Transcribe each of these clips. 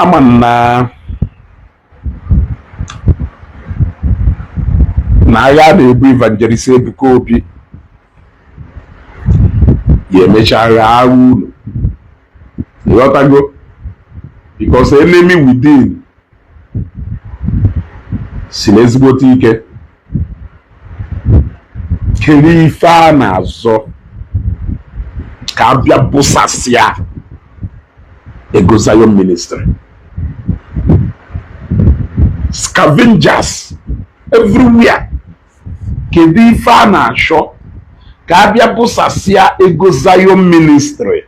Ama m na na agha na-ebu Evangelist Ebuka Obi ya emecha agha agha unu, ịghọtago? Because enemy within siri ezigbote ike. Kedu ife a na-azọ ka a bịa bụsasịa ego Zion Ministry? Scavengers everywhere. Kedu ife a na-achọ ka a bịa bụsasịa ego Zion Ministry?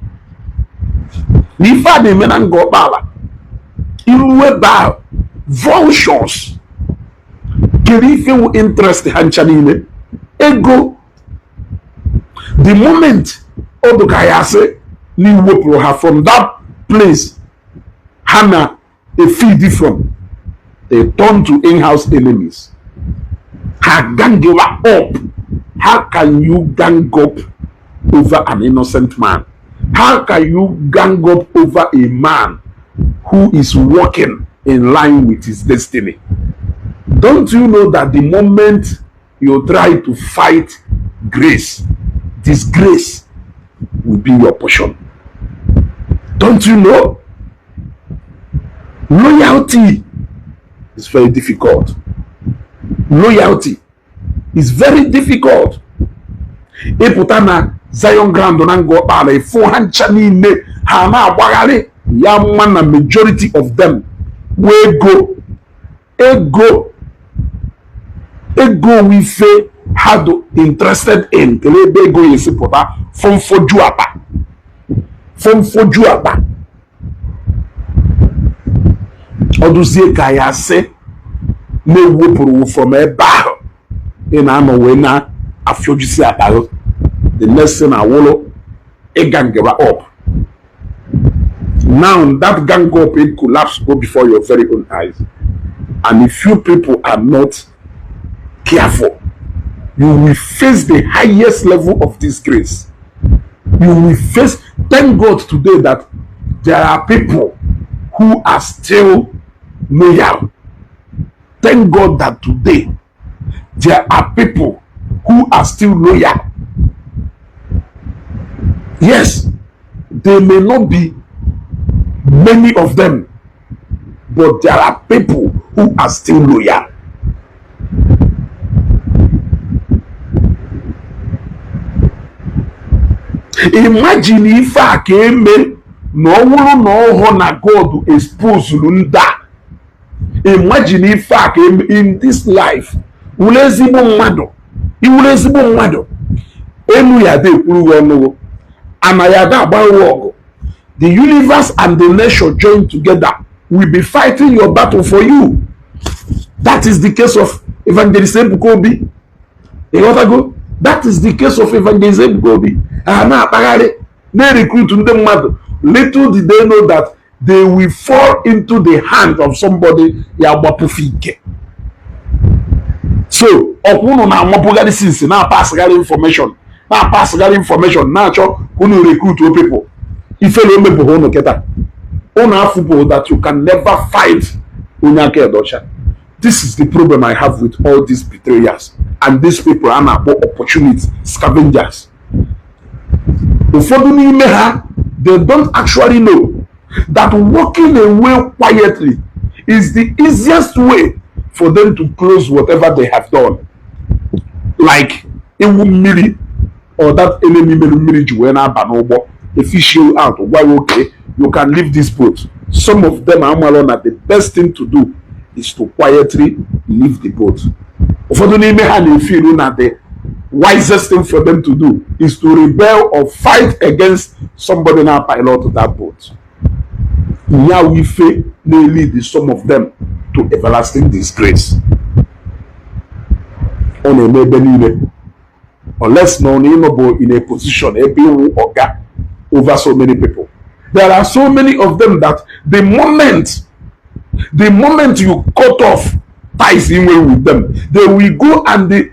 Na ife a na-eme na Ngor Okpala iru ebe ahụ, vultures. Kedu ife wu interest ha ncha niile? Ego. The moment ọ dụka ya asị na iwepụrụ ha from that place ha na feed from, they turn to in-house enemies. Ha gangewa up. How can you gang up over an innocent man? How can you gang up over a man who is working in line with his destiny? Don't you know that the moment you try to fight grace, disgrace will be your portion? Don't you know? Loyalty is very difficult. Loyalty is very difficult. Ịpụta na Zion ground na Ngor Okpala, ịfụ ha ncha niile ha na-agbagharị ya mma, na majority of them wee ego ego ego ife ha do interested in. Kelee ebe ego ya esi pụta fọmfoju akpa, fọmfoju akpa. Ọdụzie ka ya sị na-ewepụrụ from ebe ahụ ị na-anọ wee na-afịọjusi akpa gị, the next thing awụlụ ịga ngewa up. Now that gang up, it collapse go before your very own eyes, and if you people are not careful, you will face the highest level of disgrace you will face. Thank God today that there are people who are still loyal. Thank God that today there are people who are still loyal. Yes, they may not be many of them, but there are people who are still loyal. Imagine ife a ka eme na ọ wụrụ na ọhụụ na God exposed ndị a. Imagine ife a ka eme in this life. Wụrụ ezigbo mmadụ, iwuru ezigbo mmadụ, enu ya ada ekwuru gị ọnụgụ, ana ya ada agbaghị ọgụ. The universe and the nature join together will be fighting your battle for you. That is the case of Evangelist Ebuka Obi. Ịghọtago? That is the case of Evangelist Ebuka Obi. Ha na-akpagharị na-recruit ndị mmadụ. Little did they know that they will fall into the hand of somebody ya gbapụfe ike. So ọkwa unu na-amapụgharị since na-apasịgharị information, na-apasịgharị information, na-achọ ka unu recruit people. Ifere omepụghị unu kịta, unu afụpụ that you can never fight onye aka edocha. This is the problem I have with all these betrayers and these people a na-akpọ opportunity scavengers. Ụfọdụ n'ime ha, they don't actually know that walking away quietly is the easiest way for them to close whatever they have done, like iwu mmiri or that enemy mere mmiri ji wee na-aba n'ụgbọ efish you out, gwa ya, "Okay, you can leave this boat." Some of them amalọ na the best thing to do is to quietly leave the boat. Ụfọdụ n'ime ha na-efiru na the wisest thing for them to do is to rebel or fight against somebody na pilot that boat. Nyawu ife na-lead some of them to everlasting disgrace. Ọ na-eme ebe niile, unless na ọ na ịnọbụ in a position ebe iwu ọga over so many people. There are so many of them that the moment you cut off ties inwe with them, they will go and they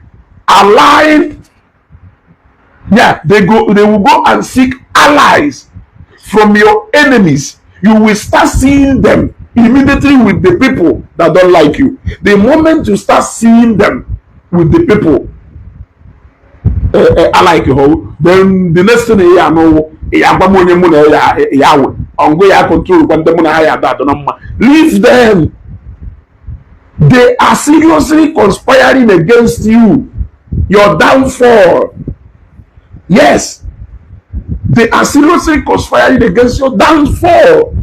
align. Yeah, they will go and seek allies from your enemies. You will start seeing them. Immediately with the people that don't like you. The moment you start seeing them with the people I like you, then the next thing ya anụ ya agwa m onye mụ na ya ya wụ ọngụ ya control kwa ndị mụ na ha ya ada adọ na mma. Leave them. They are seriously conspiring against you, your downfall. Yes, they are seriously conspiring against your downfall.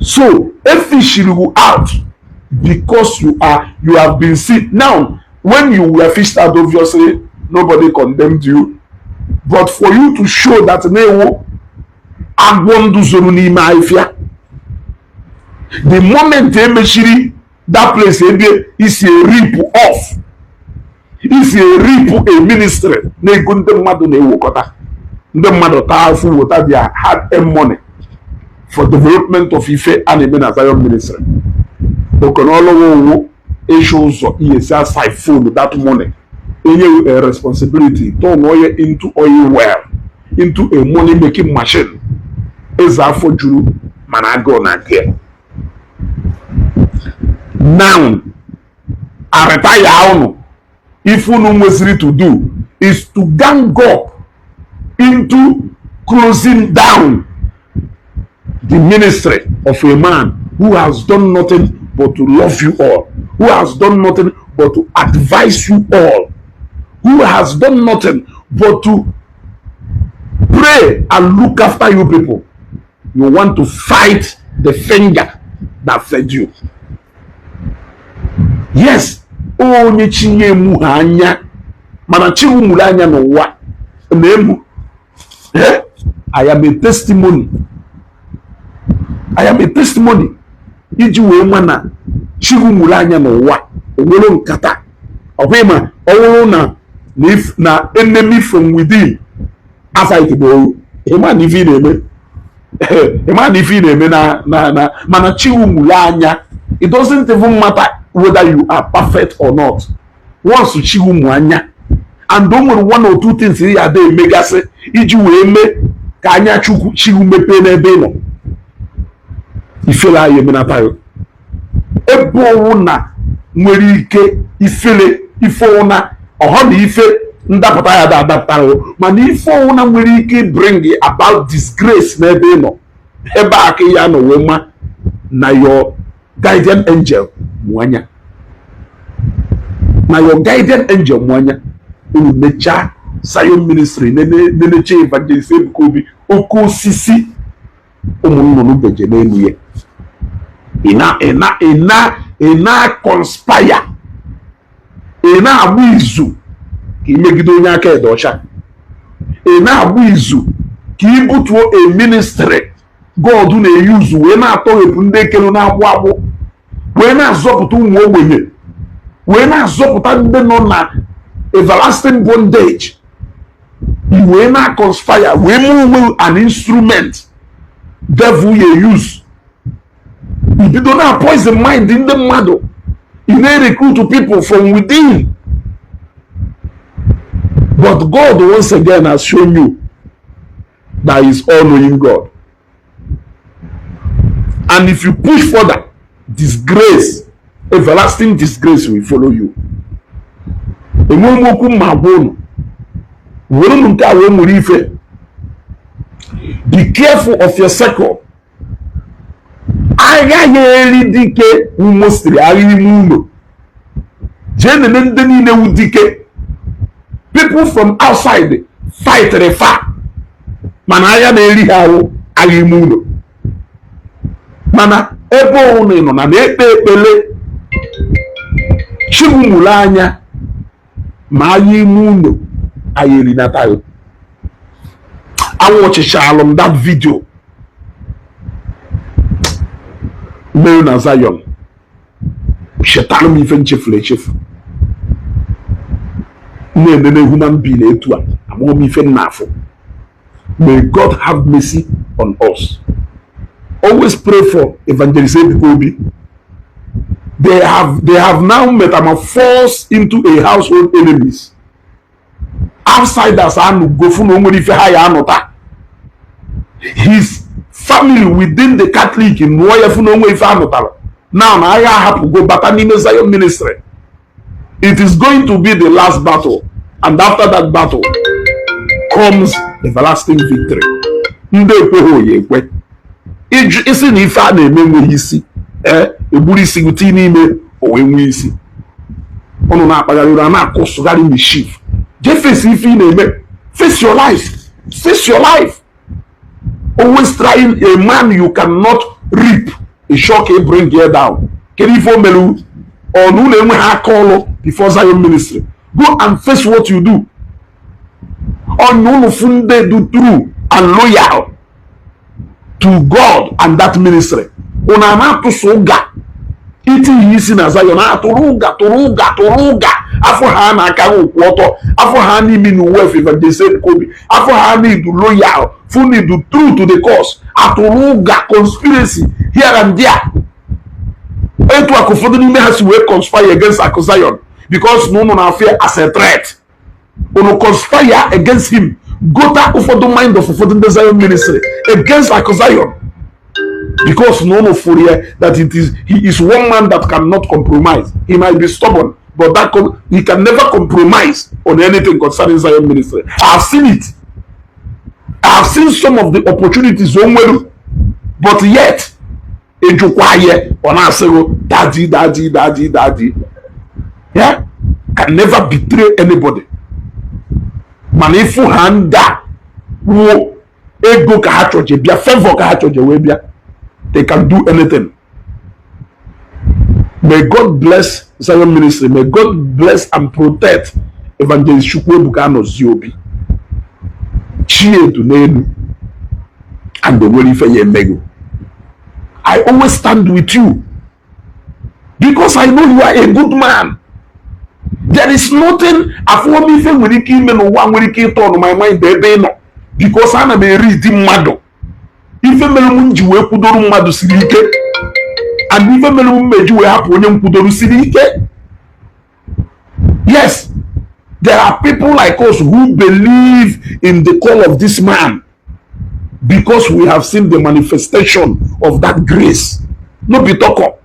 So efishiri you out because you have been seen. Now, when you were fished out, obviously nobody condemned you, but for you to show that na-ewu agwọ ndụ zoro n'ime ahịfịa, the moment emechiri that place ebe isi rip off, isi rip a ministry na-ego ndị mmadụ na-ewekọta, ndị mmadụ taa afụ weta their hard earned money for development of ife a na-eme na Zion Ministry, okenọlụwo ịchụ ụzọ ihe si siphon that money, enye a responsibility, turn oil into oil well, into a money making machine. Eze afọ juru mana agụụ na agụ ya. Now arịta ya unu, ife unu nwesịrị to do is to gang up into closing down the ministry of a man who has done nothing but to love you all, who has done nothing but to advise you all, who has done nothing but to pray and look after you people. You want to fight the finger that fed you. Yes, onye chinye emu ha anya mana chi mụrụ anya n'ụwa na-emu. Eh? I am a testimony. I am a testimony iji wee nwa na chi mụrụ anya n'ụwa onwere nkata ọ ma ọ bụrụ na na enemy from within afight bụ ịma na ife ị na-eme, ịma na ife ị na-eme na mana chi mụrụ anya. It doesn't even matter whether you are perfect or not. Once chi mụ anya and o nwere one or two things ya ada emegasị iji wee mee ka anya chukwu chi mepee n'ebe ị nọ, ifele anyị emenata ya ebe ọwụ na nwere ike ifele ife ọwụ ọhọ na ife ndapụta ya da adapụtara, mana ife ọwụ na nwere ike bring about disgrace n'ebe ị nọ, ebe a ka ya nọ wee ma na your guardian angel mụ anya, na your guardian angel mụ anya. Unu mechaa Zion Ministry, nenecha Evangelist Ebuka Obi, oke osisi ụmụ nnụnụ beje n'elu ya, ị na conspire, ị na-agba izu ka ị megide onye aka ede ọcha, ị na-agba izu ka ị butuo a ministry God na-eyuzu wee na-atọghepụ ndị ekelu na-agbụ agbụ, wee na-azọpụta ụmụ ogbenye, wee na-azọpụta ndị nọ na everlasting bondage. I wee na-conspire wee mee onwe an instrument devil ya use, ibido na poison mind ndị mmadụ, ị na-recruit people from within. But God once again has shown you that he is all-knowing God, and if you push further, disgrace, everlasting disgrace will follow you. Enwe m okwu mma agwa unu, were unu nke a wee mụrụ ife. Be careful of your circle. Agha ya eri dike mostri agha ime ụlọ. Jee nene ndị niile wu dike. People from outside fight far, mana agha na-eri ha ahụ agha ime ụlọ. Mana ebe ọbụla ị nọ na na-ekpe ekpele, chimụmụrụ anya ma agha ime ụlọ anyị erinataghị. Awọchichalụ m that video mere na Zion, chetalụ m ife nchefuru echefu na-enene human being etu a amaghị m ife m na-afụ. May God have mercy on us. Always pray for Evangelist Ebuka Obi. They have now metamorphosed into a household enemies. Outsiders anụgofu na o nwere ife ha ya anụta. His Family within the Catholic nụọ ya, fụ na onwe ife anụtara now na agha ahapụgo bata n'ime Zion Ministry. It is going to be the last battle, and after that battle comes everlasting victory. Ndị ekweghị oyi ekwe ịjụ isi na ife a na-eme enweghị isi. Ee, egburu isi gị tii n'ime o wee nwee isi. Ụnụ na-akpagharị ụra, na-akụsụgharị mischief. Jee face ife ị na-eme. Face your life, face your life. Always trying a man you cannot reap a shock e bring here down. Kedu ife o mere ọ na ụlọ enweghị aka ọlụ before Zion Ministry? Go and face what you do. Ọnya ụlọ fụ ndị do true and loyal to God and that ministry, unu a na-atụsụ ụga itinye isi na Zion, atụrụ ụga, tụrụ ụga, tụrụ ụga. Afọ ha na-aka ụkwụ ọtọ, afọ ha n'imi na uwe evangelist Obi, afọ ha n'idu loyal, fu n'idu true to the cause, atụrụ ụga conspiracy here and there. Etu a ka ụfọdụ n'ime ha si wee conspire against Akụ Zion, because na ụnụ na-afịa as a threat. Unu conspire against him, gota ụfọdụ mind of ụfọdụ ndị Zion Ministry against Akụ Zion, because na ụnụ fụrụ ya that it is he is one man that cannot compromise. He might be stubborn, but that he can never compromise on anything concerning Zion Ministry. I have seen it. I have seen some of the opportunities o nwere, but yet ejukwa ya, ọ na-asịghị, "Daddy, daddy, daddy, daddy." Yeah, can never betray anybody. Mana ịfụ ha, ndị a wuo ego ka ha chọje bịa, favor ka ha chọje wee bịa, they can do anything. May God bless Zion Ministry. May God bless and protect Evangelist Chukwuebuka Anozie Obi Chiedu n'elu and onwere ife ya emego. I always stand with you because I know you are a good man. There is nothing afụọm ife nwere ike ime n'ụwa nwere ike ịtọ ọnụ my mind ebe ị nọ, because ana m eri di mmadụ. Ife mere m ji wee kwudoro mmadụ siri ike, and ife mere m meji wee hapụ onye m kwudoro siri ike. Yes, there are people like us who believe in the call of this man because we have seen the manifestation of that grace. No be talk up.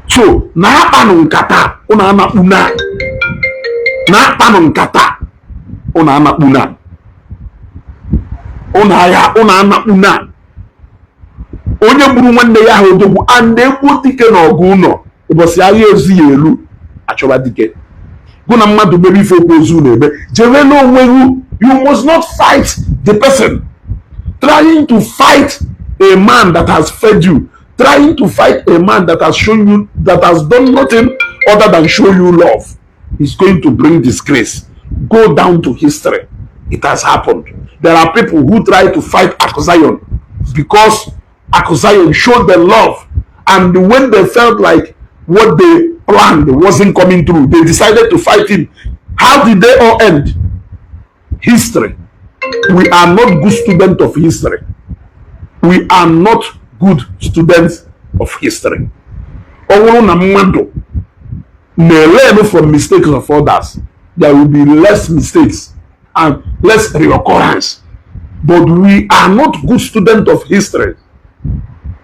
So na-akpanụ nkata ụnụ anakpu na na-akpanụ nkata ụnụ anakpu na ụnụ agha ụnụ anakpu na onye gburu nwanne ya ahụ odogwu and egbuo dike na ọgụ ụlọ ụbọchị agha ozu ya elu achọba dike gụ na mmadụ mere ife okwu ozu na-eme jewela onwe gị. You must not fight the person. Trying to fight a man that has fed you, trying to fight a man that has shown you, that has done nothing other than show you love, is going to bring disgrace. Go down to history, it has happened. There are people who try to fight Aku Zion because Aku Zion showed them love, and when they felt like what they planned wasn't coming through, they decided to fight him. How did they all end? History. We are not good students of history. We are not good students of history. Ọ bụrụ na mmadụ na-learn from mistakes of others, there will be less mistakes and less reoccurrence, but we are not good students of history.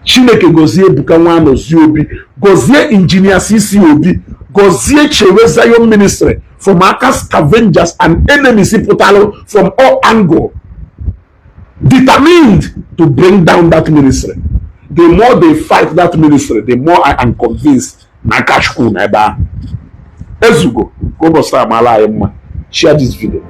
Chineke gozie Ebuka Nwanozie Obi, gozie Engineer CC Obi, gozie Chewe Zion Ministry from aka scavengers and enemies pụtalụ from all angle, determined to bring down that ministry. The more they fight that ministry, the more I am convinced na aka Chukwu na ebe ahụ. Ezugo ka ụbọchị amaala anyị mma. Share this video.